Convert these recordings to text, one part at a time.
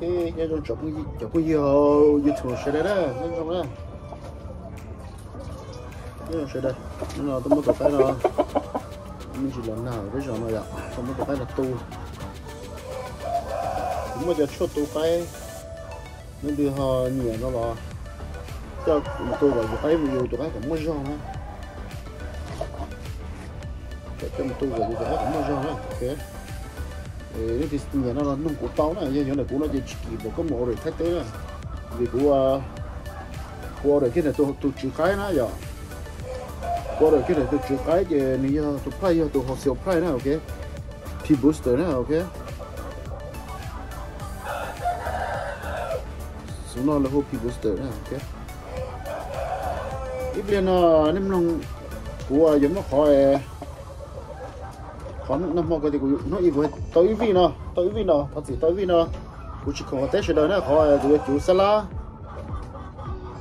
Nyob zoo cov phooj ywg hauv YouTube sawv daws na, nyob zoo na. Nyob zoo sawv daws, hnub no tuaj muab tus qaib no, me ntsis los nag peb zos no yom, tuaj muab tus qaib no tu. Kuv muaj cov tshuaj tu qaib, leej twg ho nyiam no los coj mus tu kom yus qaib, yus tus qaib kom muaj zog na. Coj mus tu kom yus tus qaib kom muaj zog na, ok. Leej twg nyiam no los nug kuv tau na, yog yuav ntawm kuv no ces tsis kim npaum koj mus order Thaib teb na. Vim kuv, kuv order kiag ntawm tus tswv qaib na yom. Kuv order kiag ntawm tus tswv qaib ces nws yog tus price yog tus wholesale price na, ok. Pea Booster na, ok. Xub no lawv hu Pea Booster na, ok. Ib pliag no nej mloog, kuv yuav muab qhov, qhov nag hmo ko tias kuv hnub ib kuv tau ib vij no, tau ib vij no, thov txim tau ib vij no. Kuv tsis khoom qhov teb sawv daws na, qhov kuv yuav cuv xab lab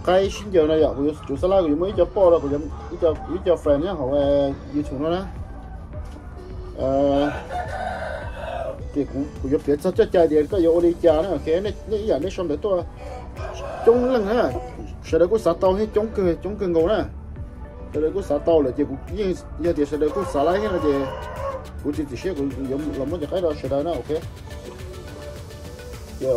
qaib sib ncaws no yom, kuv yuav cuv xab lab, kuv yuav muab ib co poj rau kuv ib co friend nyob hauv YouTube no na. Tias kuv yuav piav txog coj cai tias koj yuav ua li cas na, ok. Nej ib yam nej sau ntawv tuaj coob leej na, sawv daws kuj xav tau thiab, coob kawg, coob kawg nkaus na. Sawv daws kuj xav tau lawm ces kuv yeej, yog tias sawv daws kuj xav laib thiab no ces kuv txiav txim siab kuv yuav los muab cov qaib rau sawv daws na, ok. Ces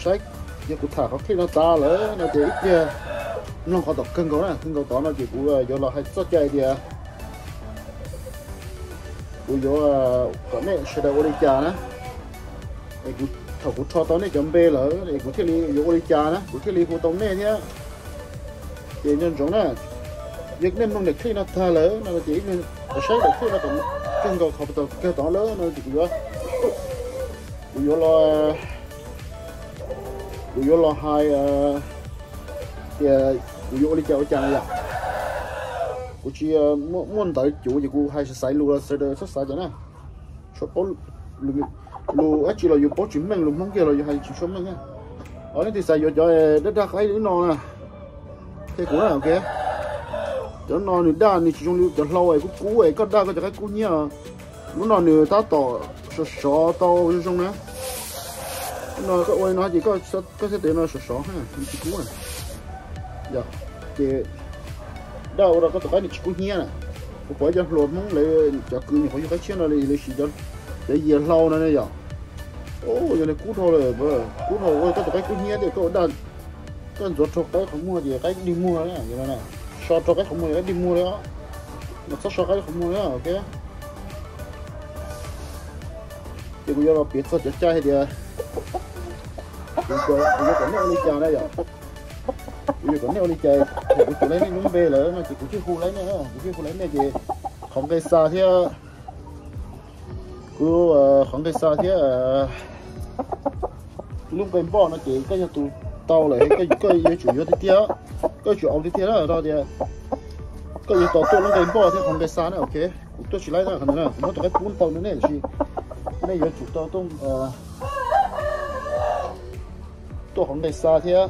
saib, yog kuv tham qhov clip no tas lawm no ces ib pliag mloog qhov tom kawg nkaus na, kawg nkaus tod no ces kuv yuav los hais txoj cai tias kuv yuav kom nej sawv daws ua li cas na. Es kuv, thaum kuv rho tau nej cov npe lawm es kuv thiaj li yuav ua li cas na, kuv thiaj li hu tau nej thiab. Ces nco ntsoov na, yog nej mloog daim clip no tag lawm no ces ib pliag saib daim clip no kawg nkaus qhov tom kawg tod lawm no ces kuv yuav, kuv yuav los, kuv yuav los hais tias kuv yuav ua li cas ua cas no yom. Kuv tsis muaj ntawv cuv ces kuv hais xaiv lus los sawv daws txhob xav cas na. Tsuas paub lus dab tsi los yus paub tsis meej, lus Hmoob kiag los yus hais tsis tshua meej na. Os, leej twg xav yuav cov daj daj qaib li no na, qhia kuv na, ok. Cov no nws daj nws tsis zoo li cov hlau es kub kub es koj daj koj cov qaib kub hnyiab. Lub no nws tab tom sov sov tau zoo zoo na. Lub no koj ua li no ces koj xav tias no sov sov, nws tsis kub na. Yog, ces daj ua rau koj tus qaib nws tsis kub hnyiab na. Kuv pom ib co hluas Hmoob lawv cov kwv nyuam qhuav yug qaib tshiab no lawv siv cov yias hlau no ne yom. Yog li kub dhau lawm, kub dhau ua koj tus qaib kub hnyiab thiab koj ua daj, koj ntxuav rau qaib qhov muag ces qaib dig muag na, so rau qaib qhov muag qaib dig muag li os. Mas txhob so qaib qhov muag li, ok. Ces kuv yuav los piav txog cov cai hais tias kuv yuav kom nej ua li cas na yom. Kuv yuav kom nej ua li cas, thaum kuv tau nej lub npe lawm no ces kuv thiaj hu laib nej, kuv thiaj hu laib nej ces qhov nqe xa thiab, kuv, qhov nqe xa thiab lub nqe npoj no ces koj yog tus tau lawm, koj yuav tsum yuav tiag tiag, koj yuav tsum au tiag tiag na, rau tias koj yuav tau tuaj lub nqe npoj thiab qhov nqe xa na, ok. Kuv tuaj tsis laib na, qhov ntawd na kuv muab tus qaib pub tau rau nej, tiam sis nej yuav tsum tau tuaj, tuaj qhov nqe xa thiab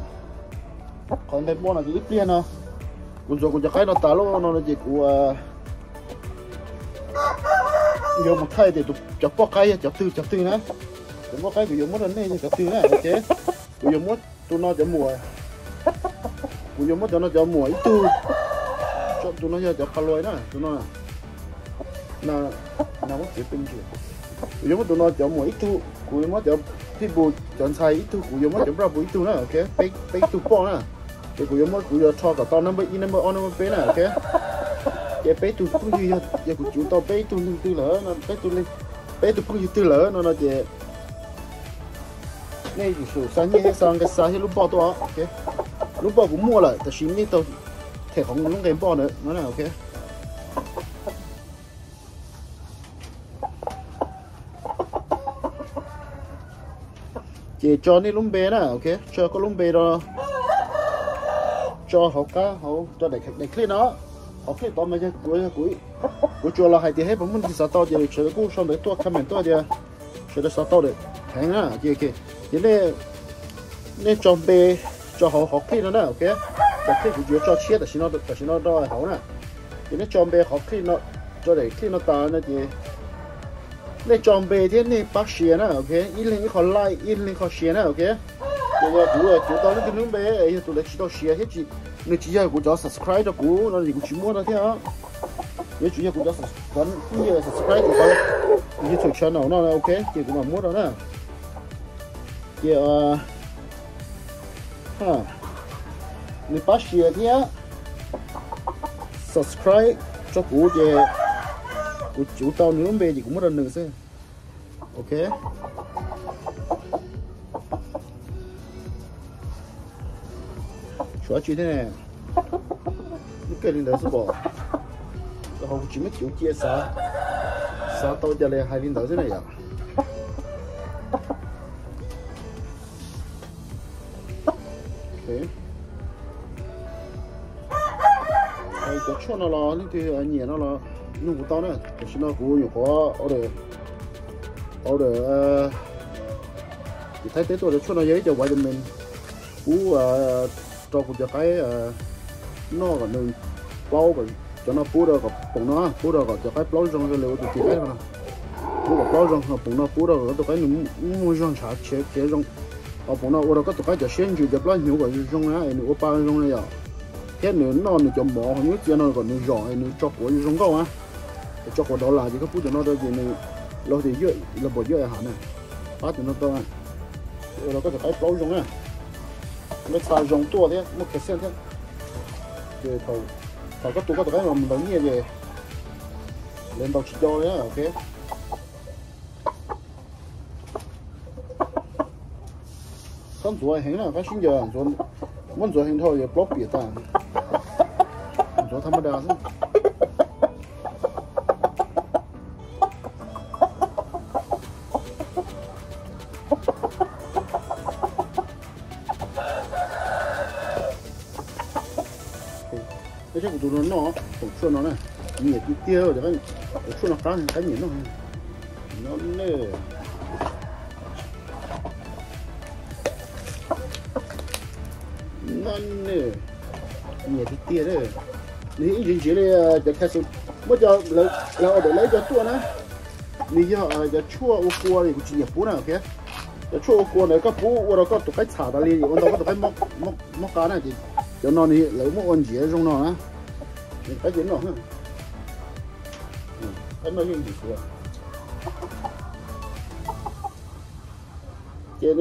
qhov nqe npoj no ces ib pliag no kuv ntxuav kuv cov qaib no tas lawm no ces kuv yuav mus thaij tias cov poj qaib yog cov twg cov twg na. Cov poj qaib kuv yuav muab rau nej yog cov twg na, ok. Kuv yuav muab tus no cov muam, kuv yuav muab cov no cov muam ib tug, tus no yog cov pha luas na, tus no, na, na muab txiav pes ntsis. Kuv yuav muab tus no cov muam ib tug, kuv yuav muab cov pitbull cov ntxhais ib tug, kuv yuav muab cov Brahma ib tug na, ok. Peb, peb tug poj na. Ces kuv yuav muab, kuv yuav rho kom tau number ib, number ob, number peb na, ok. Ces peb tug phooj ywg, yog kuv cuv tau peb tug leej twg lawm no, peb tug, peb tug phooj ywg twg lawm no no ces nej yuav tsum xa nyiaj thiab xa nqe xa thiab lub npoj tuaj, ok. Lub npoj kuv muaj lawm tab sis nej tau them qhov lub nqe npoj ntawd no, ok. Ces tso nej lub npe na, ok, tso koj lub npe rau, tso hauv qab hauv rau daim clip no. Qhov clip tod mas yog kuv, yog kuv, kuv tsuas los hais tias, hej, puas muaj leej twg xav tau ces sawv daws kuj sau ntawv tuaj comment tuaj tias sawv daws xav tau lawm heev na. Ces, ces nej, nej tso npe, tso hauv qhov clip no na, ok. Daim clip kuv yuav tso tshiab tam sim no, tam sim no rau hauv na. Ces nej tso npe qhov clip no, tso daim clip no tas no ces Nej tso npe thiab nej pab share na, ok. Ib leeg ib qho like, ib leeg ib qho share na, ok. Ces yog kuv cuv tau leej twg lub npe, yog tus lawv tsis tau share thiab tsis, nws tsis yog kuv cov subscribe rau kuv no ces kuv tsis muab rau thiab. Yuav tsum yog kuv cov subscribe kuv qhov YouTube channel no, ok, ces kuv mam muab rau na. Ces nws pab share thiab subscribe rau kuv ces kuv cuv tau nws lub npe ces kuv muab rau nws xwb. Ok. Tshuav tsis thiab ne. Lub kawg li ntawd xwb pom. Hauv kuv tsis muab cuv cia xav, xav tau cas li hais li ntawd xwb na yom. Cov tshuaj no los leej twg nyiam no los nug kuv tau na. Tam sim no kuv nyuam qhuav order, order, ces Thaib teb tuaj, cov tshuaj no yog ib co vitamin pub rau kuv cov qaib noj kom nws plaub, cov no pub rau kom poom no, pub rau kom cov qaib plaub zoo li ua tus tis qaib no. Pub kom plaub zoo, poom no pub rau kom koj tus qaib nws muaj zog ntshav khiav zoo. Ho poom no ua rau koj tus qaib cov siab ntsws cov plab hnyuv kom zoo na, es nws ua pa zoo na yom. Thiab nws noj nws cov mov nyob txia no kom nws zom es nws tso quav zoo nkauj na. Es tso quav dollar ces koj pub cov no rau ces nws los tias los npaum yuav hav na. Pab cov no tau na. Ua rau koj tus qaib plaub zoo na. Lawv txha zoo tuaj thiab muaj calcium thiab. Ces thaum koj tu koj tus qaib mas mus ntaus nyiaj ces lawv ntaus tsis co li, ok. Txhob ntxuav heev na, qab sib ncaws, muab ntxuav heev dhau ces plaub piam tas. Ntxuav thaj maj das xwb. Tab sis kuv tus no noj poom tshuaj no na, nyiam tiag tiag, poom tshuaj no qab, qab nyiam noj. No ne, no ne, nyiam tiag tiag. Nws ib ntsis ntsis li cov capsule, muab cov lawv order lawv ib co tuaj na. Nws yog cov tshuaj ua kua li kuv tsis nyiam pub na, ok. Cov tshuaj ua kua ntawd koj pub ua rau koj tus qaib txham tas li ua ntau koj tus qaib mob qa na ces cov no lawv muab ua ntsiav zoo no na. Qaib ces noj, qaib noj yeej ntsim xwb. Ces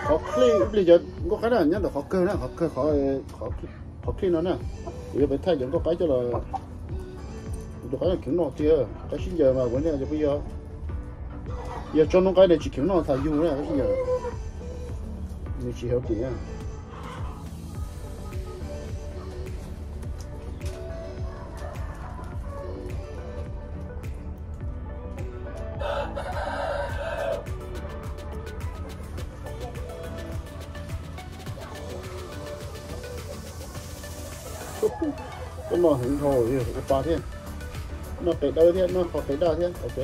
qhov clip ib pliag cov nkauj qaib na nyob ntawm qhov kawg na, qhov kawg, qhov clip no na. Kuv yuav pem thaij cov nkauj qaib coj los, kuv tus qaib no kheev noj tiag, qaib sib ncaws mas kuv ne cov phooj ywg, yog tsob noob qaib ne tsis kheev noj txhais yug na, qaib sib ncaws, nws tsis healthy na. Koj noj heev dhau ua pa thiab, noj qe dawb thiab, noj qhov qe daj thiab, ok.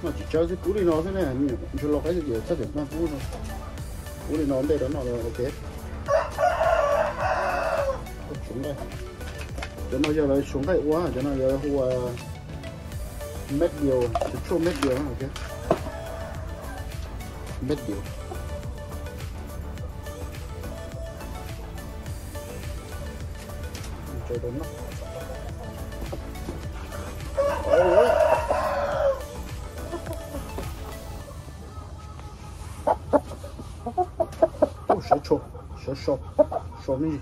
Noj tsis tsawg xwb, pub li no xwb ne, ntshe los qaib xwb ces txhob txwm noj pub no. Pub li no ntej rau noj, ok. Suav nqaij, cov no yog lawv suav nqaij ua, cov no yog hu ua medium, tshuaj medium, ok. Medium. Sawv tshua, sawv so, so me ntsis.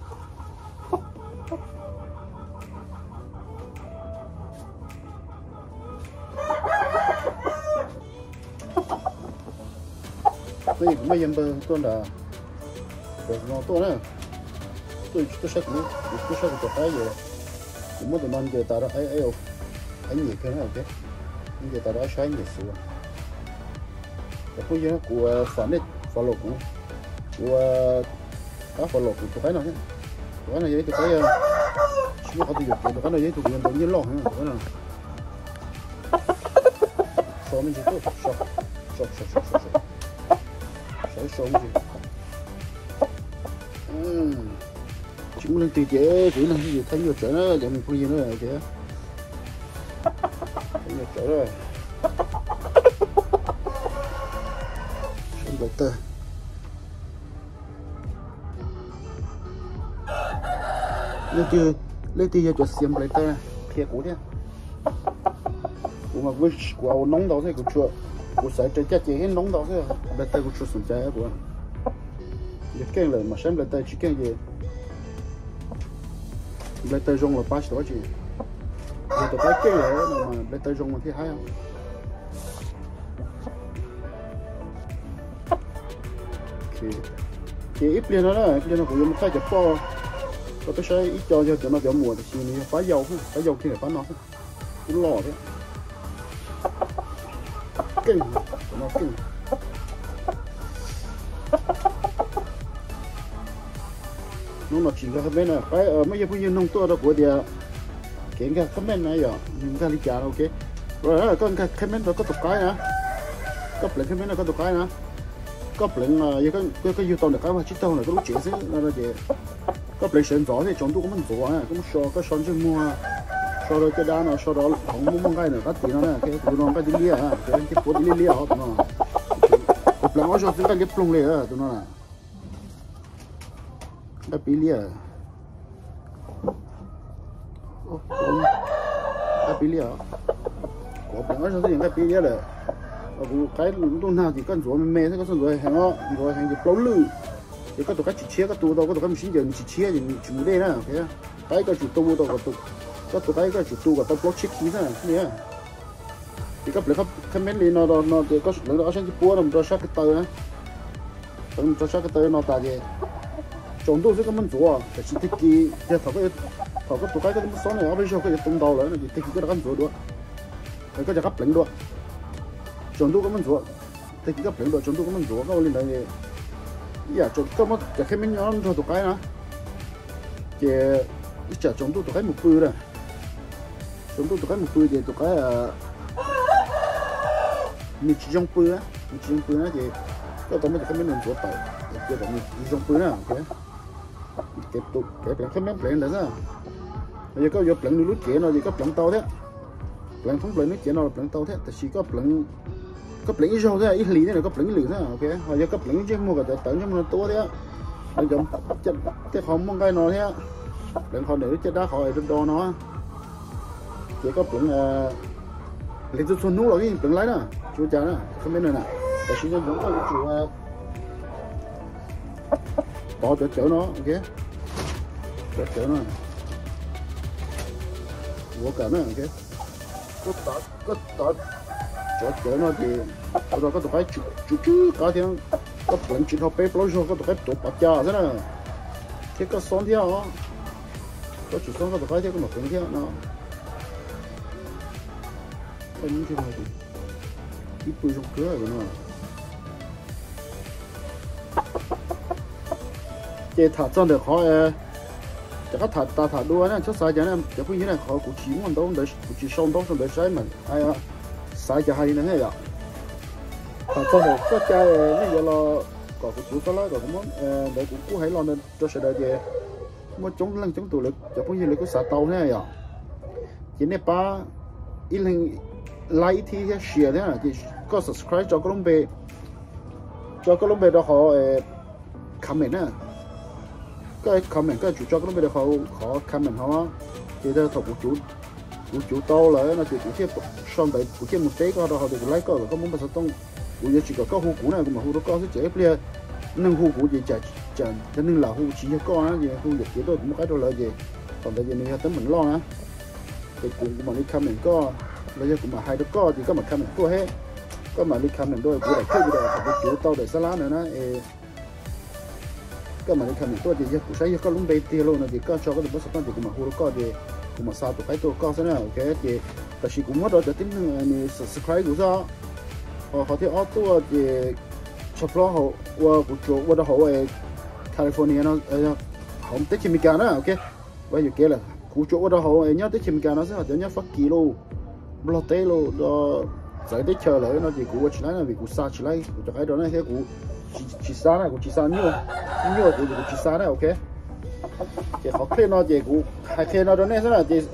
Kuv muaj yawg npawg tuaj nram, no tuaj na, tuaj saib kuv, kuv tuaj saib kuv cov qaib, kuv muab tus no ncaws tas rau, qaib nyiam kawg na, ncaws tas rau qaib saib nyiam xwb. Cov phooj ywg, kuv fam nej follow kuv, kuv, pab follow kuv tus qaib no thiab. Tus qaib no yog ib tug qaib, tsis muaj qhov twg yuam kev, tus qaib no yog ib tug kuv yuav ntaus nyiaj loj heev tus qaib no. So me ntsis, so, so, so, so, so, so me ntsis. Tsis muaj leej twg ces kuv ib leeg xwb ces thaij nyuaj tsawv na cov me phooj ywg na, ok. Thaij nyuaj tsawv na. Tawg. Leej twg, leej twg yog cov xiav nplawv taw qhia kuv thiab. Kuv mas kuv, kuv ua noob ntau xwb, kuv tsuas, kuv xaiv raws caj ces ib noob ntau xwb, nplawv taw kuv tsuas xom cai kuv. Yog keej lawm mas saib nplawv taw, tsis keej ces nplawv taw zoo los pab tsis tau dab tsi. Yog tus qaib keej lawm no mas nplawv taw zoo mas thiaj haib. Ces ib pliag no na, ib pliag no kuv yuav mus thaij cov poj rau peb saib, ib co yog cov no cov muam, tiam sis nws yog pab yau, pab yau kiag pab no, kub loj thiab. Keej, cov no keej. Hnub no tsis nkag qhab meb na, muaj ib phooj ywg nug tuaj rau kuv tias kev nkag qhab meb na yog nkag li cas no, ok. Koj nkag qhab meb rau koj tus qaib na, koj pleev qhab meb rau koj tus qaib na, koj pleev, yog koj yug tau ntawm qaib vaj tsib taug ntawm koj lub tsev xwb no ces koj pleev sawv ntxov thiab tsaus ntuj koj muab ntxuav, koj muab so, koj so ntsej muag, so rau caj dab no, so rau hauv muaj muaj nqaij ntawm qab tis no na, tus no nqaij tib liab, nqaij puab tib liab liab os tus no. Kuv pleev ob zaug xwb nqaij liab ploog li tus no na. Nqaij pib liab, nqaij pib liab, kuv pleev ob zaug xwb nqaij pib liab lawm. Kuv qaib ntuj nag ces koj ntxuav me me xwb, koj txhob ntxuav heev, ntxuav heev ces plaub lwj. Ces koj tus qaib tsis tshiab, koj tu tau koj tus qaib mus sib ncaws nws tsis tshiab ces nws tsis mus dej na. Qaib koj tsum tu tau, koj tus qaib koj tsum tu kom tau plaub tshiab kis xwb ne. Ces koj pleev qhab meb li no no ces koj pleev rau ob sab ncej puab no mus rau sab ko taw na. Pleev mus rau sab ko taw no tas ces tsaus ntuj xwb koj muab ntxuav, tiam sis tag kis yog thaum koj tus qaib koj twb muab xob no ob peb zaug koj yuav tu ntau lawm no ces tag kis koj rov qab ntxuav dua, koj rov qab pleev dua. Tsaus ntuj koj muab ntxuav, tag kis koj pleev dua, tsaus ntuj koj muab ntxuav, koj ua li ntawd. Ib yam koj muab cov qhab meb nyob nrog tus qaib na, ces ib tsam tsaus ntuj tus qaib mus pw na, tsaus ntuj tus qaib mus pw ces tus qaib nws tsis zoo pw, nws tsis zoo pw na ces koj tau muab cov qhab meb no ntxuav tawm, cia kom nws zoo pw na. Kev pleev qhab meb pleev ntawd xwb. Yog koj yuav pleev nws lub cev no ces koj pleev tau thiab, pleev thoob plaws lub cev no los pleev tau thiab, tiam sis koj pleev ib zaug thiab ib hlis thiab koj pleev ib lwm xwb, ok. Ho yog koj pleev ntsej muag kom tawv ntsej muag no tuab thiab, pleev cov tej qhov muaj nqaij no thiab, pleev qhov ntawm lub caj dab qhov do do no, ces koj pleev, pleev txhua txhua hnub los yeej pleev laib na, tsis ua cas na, qhab meb no na. Tiam sis nco ntsoov koj yuav tsum tov cov cawv no, ok, cov cawv no, ua kam na, ok. Koj tov cov cawv no ces ua rau koj tus qaib tsw tsw qab thiab, koj pleev tsis dhau peb plaub zaug koj tus qaib tuav pov cas xwb na, thiab koj xob thiab os, koj tsis xob koj tus qaib thiab koj mam pleev thiab no. Ib pw zoo kawg no. Ces tham txog ntawm qhov, rov qab tham tas tham dua na, txhob xav cas na cov phooj ywg na, qhov kuv tsis muaj ntau ntawv, kuv tsis sau ntau sau ntawv saib mas xav cas hais li ntawd na yom. Tham txog ntawm txoj cai nej yuav los kom kuv cuv xab lab kom kuv muab ntawd kuv kuj hais los ntawd rau sawv daws ces muaj coob leej coob tus lawv cov phooj ywg lawv kuj xav tau thiab yom. Ces nej pab ib leeg like ib thib thiab share thiab ces koj subscribe tso koj lub npe, tso koj lub npe rau hauv comment na. Koj comment koj tsum tso koj lub npe rau hauv qhov comment hauv, ces thaum kuv cuv tau lawm no ces kuv thiaj sau ntawv kuv thiaj mus teb koj rau hauv tias kuv like koj kom koj muab npawb xov tooj. Kuv yuav tsis kom koj hu kuv na, kuv mam hu rau koj xwb ces ib pliag neeg hu kuv ces tsam cov neeg lam hu tsis yog koj na ces hu yam kev tuaj kuv muab qaib rau lawv ces thaum ntawd ces nws yog teeb meem loj na. Ces kuv mam li comment koj, los yog kuv mam hais rau koj ces koj mam comment tuaj thiab. Koj mam li comment tuaj kuv daim clip video thaum kuv cuv tau daim xab lab ntawd na es koj mam li comment tuaj ces yog kuv saib yog koj lub npe tiag lauj no ces koj tso koj tus npawb xov tooj ces kuv mam hu rau koj ces kuv mam xa tus qaib tuaj rau koj xwb na, ok. Ces tam sim kuv muab rau cov tib neeg nws subscribe kuv xwb. Ho qhov thib ob tuaj ces tshaj plaub ua kuv tsuas ua rau hauv California no, hauv teb chaws Amelikas na, ok. Ua yuam kev lawm, kuv tsuas ua rau hauv nyob teb chaws Amelikas no xwb, ho cov nyob Fab Kis lauj, Nplog teb lauj, txawv teb chaws lawm no ces kuv ua tsis laib na, vim kuv xa tsis laib kuv cov qaib rau nej thiab kuv tsis xa na, kuv tsis xa nyuaj, nyuaj kuv ces kuv tsis xa na, ok. Ces qhov clip no ces kuv hais qhia no rau nej xwb na ces,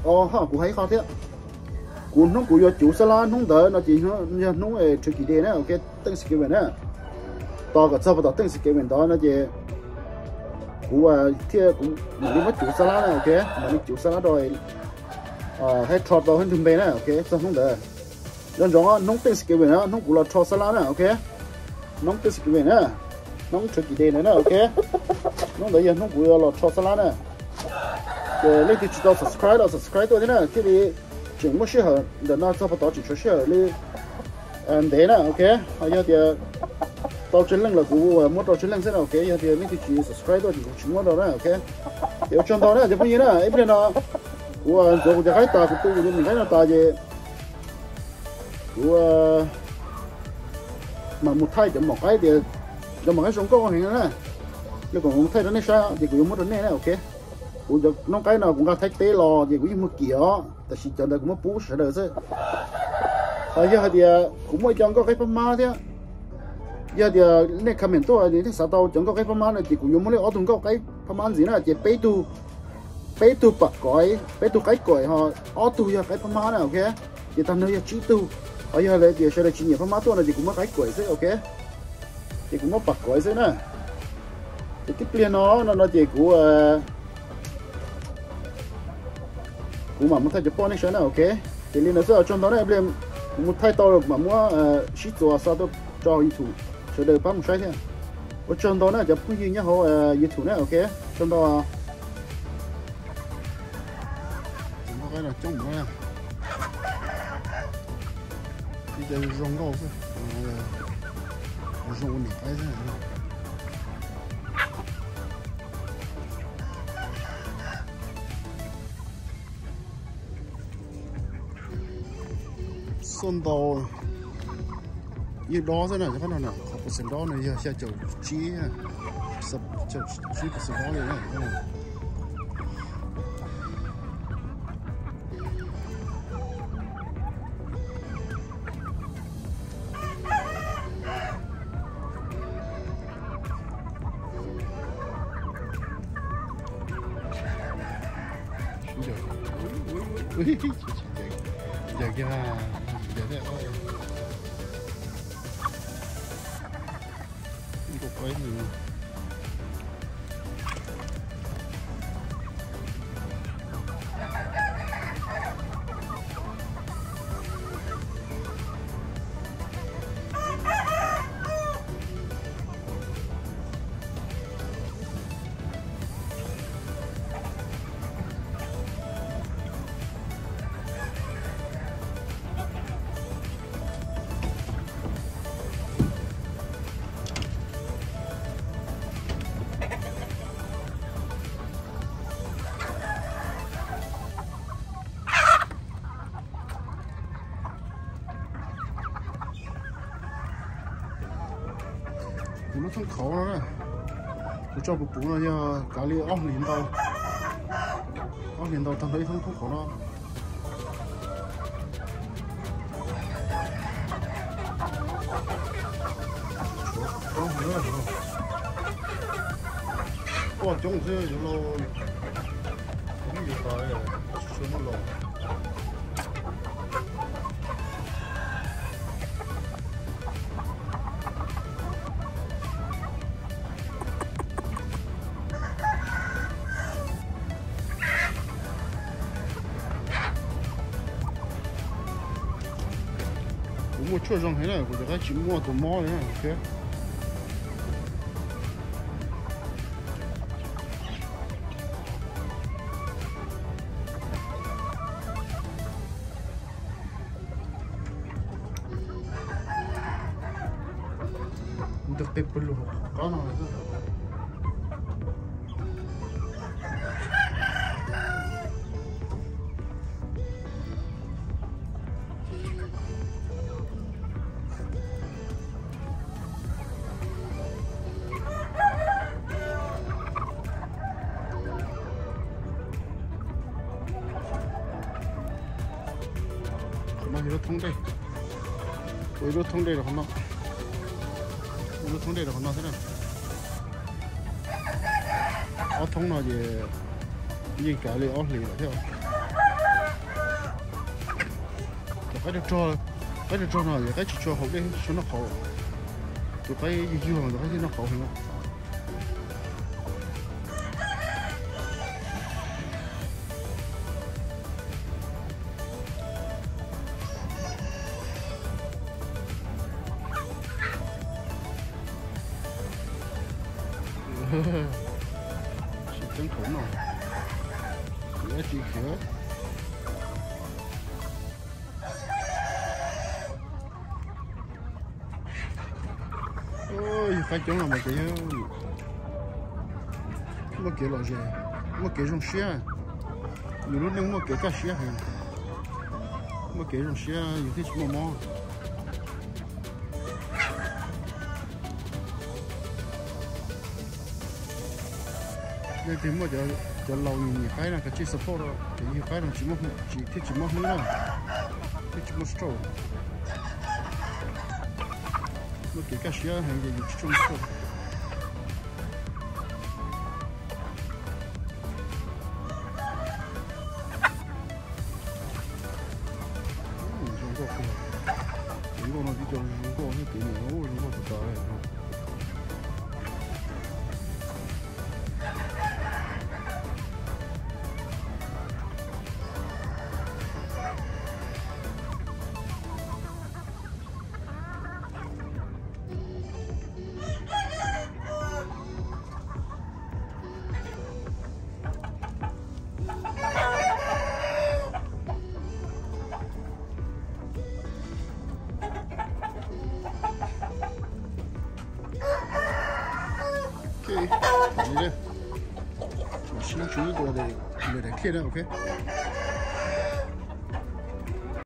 o, kuv hais ib qho thiab. Kuv hnub kuv yuav cuv xab lab hnub ntawd no ces yog hnub Turkey Day na, ok, Thanksgiving na. Tos kom txog puag tom Teej Xis Kev Vim ntawd no ces kuv thiaj kuv mam li muab cuv xab lab na, ok, mam li cuv xab lab rau, hais rho tau hab ntug npe na, ok, txog hnub ntawd. Nco ntsoov hnub Teej Xis Kev Vim na, hnub kuv los rho xab lab na, ok. Hnub Teej Xis Kev Vim na, hnub Turkey Day ntawd na, ok. Hnub ntawd yog hnub kuv los rho xab lab na. Ces leej twg tsis tau subscribe los subscribe tuaj thiab na, thiaj li tseem muaj sij hawm ntawm no txog puag tod tseem tshuav sij hawm li ntev na, ok. Ho yog tias tau tsawg leej los kuv muab rau tsawg leej xwb na, ok. Yog tias leej twg tsis subscribe tuaj ces kuv tsis muab rau na, ok. Ces ua tsaug ntau na cov phooj ywg na, ib pliag no kuv ntxuav kuv cov qaib tas, kuv tu kuv cov me qaib no tas ces kuv mam mus thaij cov maum qaib tias cov maum qaib zoo nkauj heev na. Yog kuv mus thaij rau nej saib ces kuv yuav muab rau nej na, ok. Kuv cov noob qaib no kuv nqa Thaib teb los ces kuv yeej muag kim os, tab sis cov ntawd kuv muab pub sawv daws xwb. Ho yog hais tias kuv muaj cov nkauj qaib phab mab thiab, yog tias nej comment tuaj nej xav tau cov nkauj qaib phab mab no ces kuv yuav muab li ob tug nkauj qaib phab mab ntxiv na, ces peb tug, peb tug pam kov, peb tug qaib kaim ho ob tug yog qaib phab mab na, ok. Ces tag nrho yog tsib tug. Ho yog tias sawv daws tsis nyiam phab mab tuaj no ces kuv muab qaib kaim xwb, ok. Ces kuv muab pam kov xwb na. Ces tib pliag no no no ces kuv kuv mam mus thaij cov poj nej saib na, ok. Ces li ntawd xwb, ua tsaug ntau na, ib pliag kuv mus thaij tau kuv mam muab sib txuas xa tuaj tso YouTube, sawv daws pab mus saib thiab. Ua tsaug ntau na cov phooj ywg nyob hauv YouTube na, ok. Tsaug ntau. Cov nkauj qaib no coob na. Ib co zoo nkauj xwb, zoo ua niam qaib xwb. Xuaj ntau, yeej dob xwb na, qhov no na, qhov percent dob no yog xya caum tsib, xya caum tsib percent dob li na. Ncaws kiag, ncaws thiab. Nkauj qaib. Kuv lub thooj qhauv no na, kuv tso puv puv no yog kav li ob hlis ntau, ob hlis ntau tag nrho ib thooj thooj qhauv no. Poj coob xwb yuav lauj, kuv yeej yuav tas, tsis tshua muaj los. Kuv muaj tshuaj zoo heev na, kuv cov qaib tsis muaj tus mob li na. Ntawm qe pawg lug hauv qab no. Qhov no yog lub thoob dej, ua ib lub thoob dej rau qhov no, ua lub thoob dej rau qhov no xwb na. Ob thoob no ces yeej kav li ob hlis lawm thiab. Cov qaib rog rog, qaib rog rog no ces qaib tsis tshua haus dej, tsis tshua noj qhauv. Tus qaib yug yug tus qaib thiaj noj qauv heev. Tsis tseeb thaum no, tsis dab tsi khiav. Yug qaib coob los mas ces yog muaj kev lom zem, muaj kev zoo siab. Yus lub neej muaj kev kaj siab heev, muaj kev zoo siab yus thiaj tsis muaj mob. Leej twg muaj cov laus nyiam nyiam qaib no kav tsij support rau, ces yug qaib no tsis, thiaj tsis mob hlwb na, thiaj tsis muaj stroke. Muaj kev kaj siab heev ces yus tsis tshua muaj stroke. Zoo nkauj kawg. Cov nkauj no tib co zoo nkauj xwb, kev niam zoo nkauj tas tas li. Sib tswv ib tus lawm daim clip na, ok.